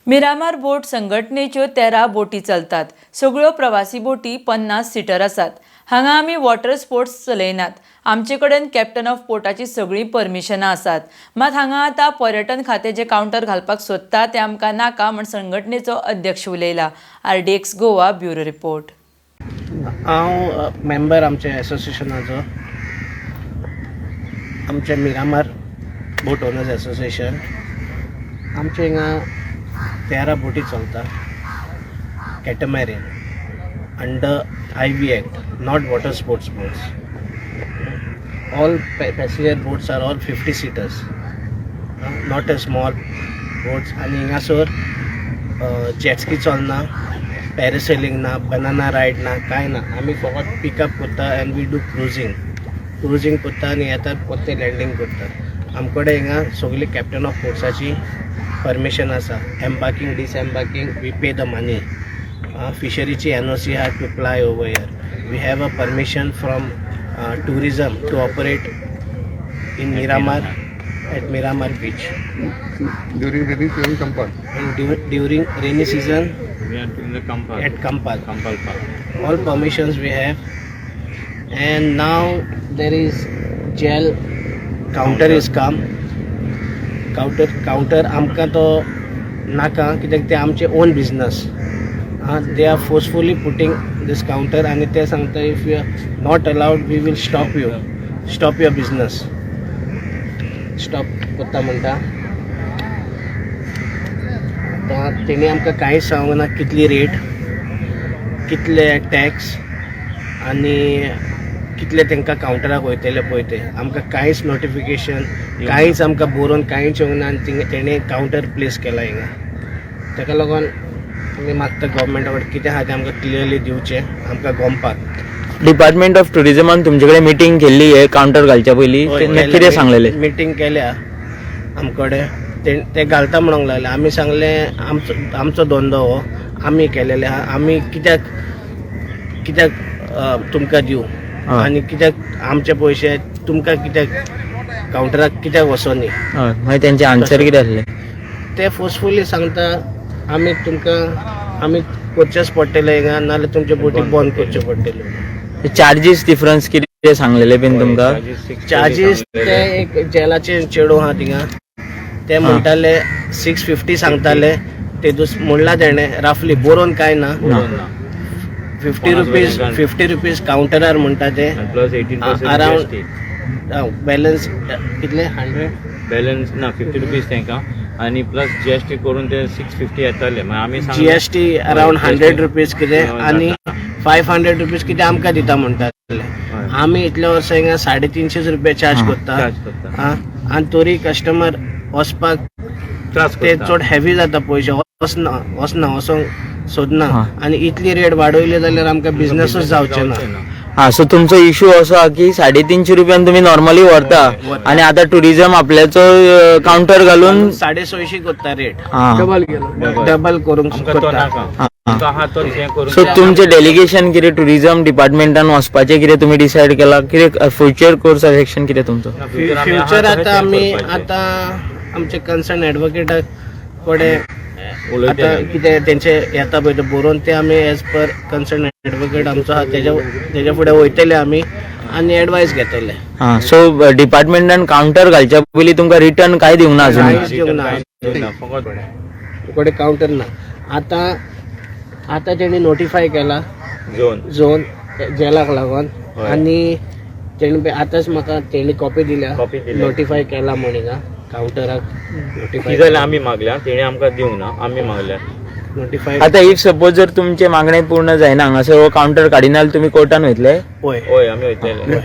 मिरामार बोट संघटनेच्यो 13 बोटी चलतात. सगळ्यो प्रवासी बोटी 50 सिटर आसात. हांगा आमी वॉटर स्पोर्ट्स चलयनात. आमचे कडेन कॅप्टन ऑफ पोर्टाची सगळीं परमिशनां आसात. मात हांगा आतां पर्यटन खातें जे कावंटर घालपाक सोदता तें आमकां नाका म्हण संघटनेचो अध्यक्ष उलयला. RDX Goa, bureau report. हांव मेंबर आमच्या एसोसिएशनाचो, आमच्या मिरामार बोट ओनर्स एसोसिएशन. आमचे हिंगा 13 बोटी चलता, catamaran under IB Act, not water sports boats. All passenger boats are all 50 seaters, not a small boats. आनी हिंगासर जेटस्की चलना, पॅरासेलिंग ना, बनाना रायड ना, कांय ना. आमी फकत पिकअप करता and we do cruising. Cruising करता आनी येतात, परते लँडींग करता. आमचे कडेन हिंगा सगळी कॅप्टन ऑफ पोर्ट्साची परमिशन आसा. Embarking, disembarking, we pay the money. फिशरीची NOC आहा to ply over here. We have a permission from tourism to operate in Miramar, at Miramar beach. During rainy season, Campal. And during rainy season We are in the Campal. At Campal. Campal Park. All permissions we have. And now there is gel counter is come. Counter आमकां तो नाका, कित्याक ते आमचे own business. They are forcefully putting this counter आनी ते सांगता, if you are not allowed, we will stop you, stop your business, stop करता म्हणटा. आतां तेणी आमकां कांयच सांगूंक ना, कितली रेट, कितले टॅक्स आनी कितले तांकां कावंटराक वयतले पळय ते. आमकां कांयच नोटिफिकेशन, कांयच आमकां बरोवन कांयच येवंक ना. आनी थिंगा तेणें कावंटर प्लेस केला हिंगा. ताका लागून आमी मागता, गव्हर्मेंटा कडेन कितें आहा तें आमकां क्लियरली दिवचें आमकां गोमपाक. डिपार्टमेंट ऑफ टुरिझमान तुमचे कडेन मिटींग केल्ली हे कावंटर घालच्या पयलीं? तेन्ना कितें सांगलेलें? मिटींग केल्या आमकडे. ते ते घालता म्हणूंक लागले. आमी सांगलें, आमचो धंदो हो, आमी केलेले आहा. आमी कित्याक तुमकां दिवं? आनी कित्याक आमचे पयशे तुमकां कित्याक कावंटराक कित्याक वचोनी? हय, मागीर तेंचे आन्सर कितें आसलें? ते फोर्सफुली सांगता, आमी तुमकां आमी करचेच पडटले हिंगा, नाजाल्यार तुमचे बोटी बंद करच्यो पडटल्यो. चार्जीस डिफरन्स कितें सांगलेले बीन तुमकां? चार्जीस ते एक जेलाचे चेडूं आहा थिंगा, ते म्हणटाले 650 सांगताले ते. म्हणला तेणें राफली, बरोवन कांय ना. ना. ₹50, ₹50 कावंटरार म्हणटा ते. Plus 18% Around- GST. Balance कितले, 100? बॅलन्स ना, ₹50 तांकां आनी प्लस जीएसटी करून ते 650 येताले. मागीर आमी सांगलें- जीएसटी अरावंड हय, ₹100 कितें आनी जाता. ₹500 कितें आमकां दिता म्हणटाले. आमी इतल्या वर्सां हिंगा ₹350 चार्ज करता. चार्ज करता. आं, आनी तरी कस्टमर वचपाक त्रास ते करता. चड हेवी जाता पयशे. वचना, वचना, वचोंक सोदना. आनी इतली रेट वाडयली जाल्यार आमकां बिजनसूच जावचे ना. हा, सो तुमचो इशू असो हा की 350 रुपयान तुमी नॉर्मली व्हरता व्हरता. आनी आतां टुरिझम आपल्याचो कावंटर घालून 650 करता रेट. डबल. डबल करूंक आमकां तो करता. नाका. आमकां आहा तो हें करून सो तुमचें डेलिगेशन कितें, टुरिझम डिपार्टमेंटान वचपाचें कितें तुमी डिसायड केलां? कितें फ्युचर कोर्स ऑफ एक्शन कितें तुमचो? ना, future आमी आहा फ्युचर तशें आतां आमी करपाचें. आतां आमचे कन्सर्न एडवोकेटा कडेन उलयतले आतां आमी. कितें तेंचे येता पळय तें बरोवन, ते आमी एज पर कन्सर्न एडवोकेट आमचो आहा, तेज्या फुडें वयतले आमी आनी एडवायस घेतले. हा, सो डिपार्टमेंटान कावंटर घालच्या पयलीं तुमकां रिटर्न कांय दिवंक ना अजून? कांयच दिवंक ना. कांय दिवंक ना, फकत कडेन कावंटर ना. आतां आतां तेणी नोटिफाय केला झोन. झोन जेलाक लागून. आनी तेणी पळय आतांच म्हाका तेणी कॉपी दिल्या. कॉपी दिल्या. नोटिफाय केला म्हण हिंगा कावंटराक नोटिफाय. ती जाल्यार आमी मागल्या, तेणी आमकां दिवंक ना, आमी मागल्या. नोटिफाय. आता if suppose जर तुमचे मागणे पूर्ण जायना, हांगासर हो कावंटर काडिना जाल्यार तुमी कोर्टान वयतले? पळय. हय, आमी वयतले.